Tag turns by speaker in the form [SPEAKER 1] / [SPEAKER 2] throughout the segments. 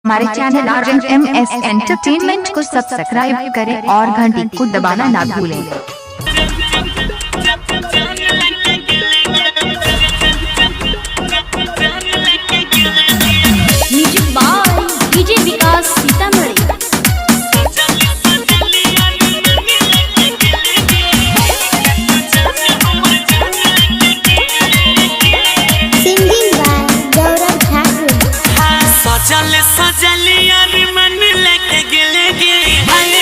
[SPEAKER 1] हमारे channel RMS entertainment को subscribe करें और घंटी को दबाना ना भूलें।
[SPEAKER 2] Music by DJ Vikas Sitamarhi.
[SPEAKER 3] Singing by Gaurav Thakur.
[SPEAKER 4] सजल सजल यार मन लेके गेले गे हाय।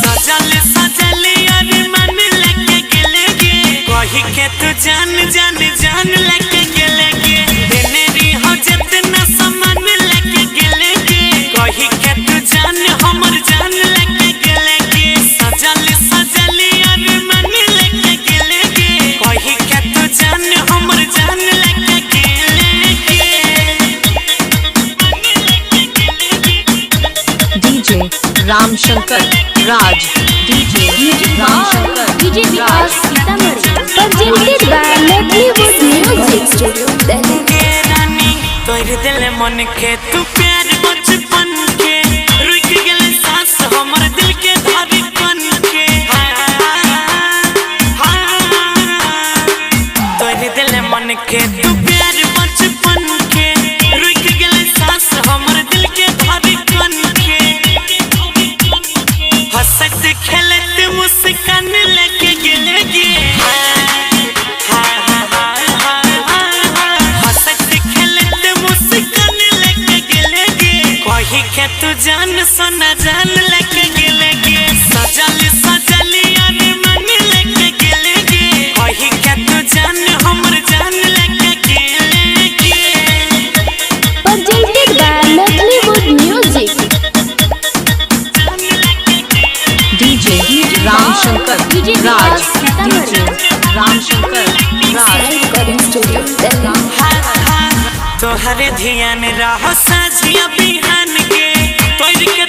[SPEAKER 4] सजल सजल यार मन लेके गेले गे, कही के तू जान जान जान लेके गेले गे। देने री हो जितना सामान लेके गेले गे, कही के तू जान हमर जान लेके गेले गे। सजल सजल यार मन लेके गेले गे, कही के तू जान हमर जान लेके गेले गे।
[SPEAKER 5] DJ Ramshankar Raj, DJ
[SPEAKER 2] music by
[SPEAKER 5] Ramshankar
[SPEAKER 2] DJ
[SPEAKER 5] Raj.
[SPEAKER 2] Vikas Sitamarhi.
[SPEAKER 3] Presented by Lovelywood Music Studio, Delhi.
[SPEAKER 4] के रानी तोर दिल मन के तू प्यार बचपन के, रुक गेल सांस हमर दिल के धड़कन के। तोर दिल मन के तू प्यार बचपन के, रुक गेल सांस हमर दिल के धड़कन के। हंसत खेलत मुस्कान लेके गेले गे। हंसत खेलत मुस्कान लेके गेले गे, कही के तू जान सोना जान लेके गेले गे। सजल सजल यार मन लेके गेले गे, कही के तू जान हमर जान लेके गेले गे।
[SPEAKER 3] Presented by Lovelywood Music.
[SPEAKER 5] DJ Ramshankar
[SPEAKER 2] DJ
[SPEAKER 5] Raj,
[SPEAKER 2] Vikas Sitamarhi.
[SPEAKER 5] DJ Ramshankar Raj.
[SPEAKER 3] Recording Studio, Delhi.
[SPEAKER 4] तोहरे ध्यान रहो साझिया बिहान के, तोर के